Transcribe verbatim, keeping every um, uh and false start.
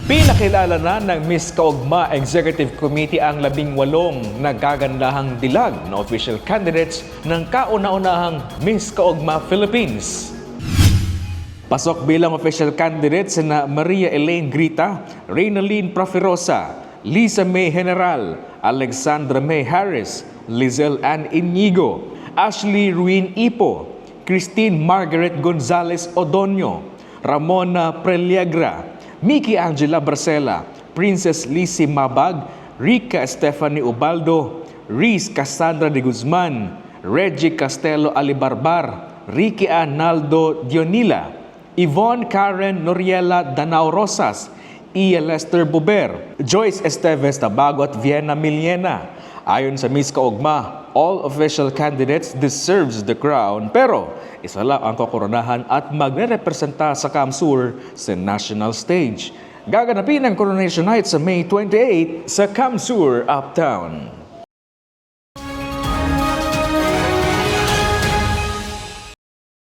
Pinakilala na ng Miss Kaugma Executive Committee ang labing walong nagagandahang dilag na official candidates ng kauna-unahang Miss Kaugma Philippines. Pasok bilang official candidates na Maria Elaine Grita, Reynalyn Proferosa, Lisa May General, Alexandra May Harris, Lizelle Ann Inigo, Ashley Ruin Ipo, Christine Margaret Gonzalez Odonio, Ramona Preliegra, Miki Angela Barcela, Princess Lizzie Mabag, Rica Stephanie Ubaldo, Riz Cassandra de Guzman, Reggie Castelo Alibarbar, Ricky Analdo Dionila, Yvonne Karen Noriela Danao Rosas, Ia Lester Buber, Joyce Esteves Tabago at Vienna Miliena. Ayon sa Miss Kaugma, all official candidates deserves the crown, pero isa lang ang kokoronahan at magrerepresenta sa CamSur sa national stage. Gaganapin ang coronation night sa May twenty-eight sa CamSur Uptown.